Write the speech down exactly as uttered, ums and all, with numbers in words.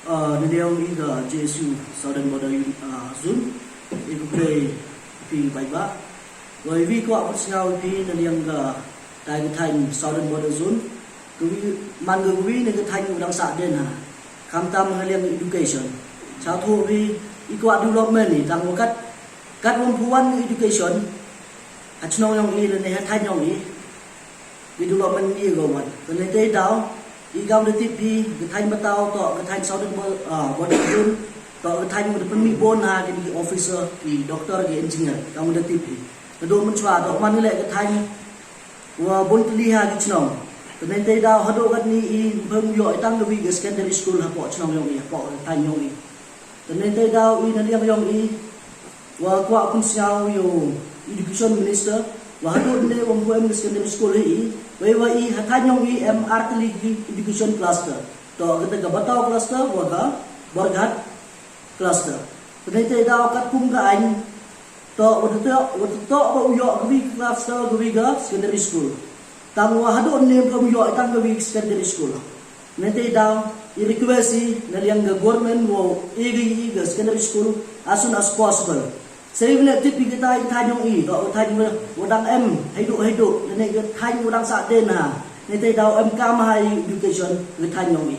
Ah, naliang i ka J S U Southern Border Unit, ah, Zone, i ku play phi bai ba. Wei wi kwah pynsngaw phi naliang ka tai ka thaiñ Southern Border Zone. Ka wi, man ka wi ne ka thaiñ u dang sah den ha. Khamtam ha liang education. Sa tho wi i kwah development ni tang wa kat, kat wam phuwan education. Ha chnong yong i le ne ha thaiñ yong i. Wi development i go wan. Te ne te daw, i kam da tip phi, ka thaiñ Bataw to, ka thaiñ Southern Bo-, ah, Border Zone, to ka thaiñ wa da pynmih bon ha, ki, ki officer, ki doctor, ki engineer, kam da tip phi. Ka do mynchwa, to man le ka thaiñ, wa bon tylli ha ki chnong. Te ne te daw, hadooh katni i, pynmih yoh, i tang ka wi ka secondary school, hapoh chnong yong i, hapoh ka thaiñ yong i. Te ne te daw, i naliang yong i, wa kwah pynsngaw yow Education Minister, wa hadooh ne wa em ka secondary school hi i, wei wa i ha thaiñ yong i em ar tylli ki education cluster. To kata ka Bataw cluster, wa ka Borghat cluster. Te ne te daw kat kum ka aiñ, to wa te to, wa te to ba u yoh ka wi ka cluster, ka wi ka secondary school. Tang wa hadooh ne pynmih yoh i tang ka wi ka secondary school. Nete daw, i request i, naliang ka government wow e ka i ka secondary school as soon as possible. Sa i wa le tip i ka thaiñ, ka thaiñ yong i, to ka thaiñ wa, wa dang em, haiduh, haiduh, ne ka thaiñ wa dang sah den ha. Nete daw em kam ha i education, ka thaiñ yong i.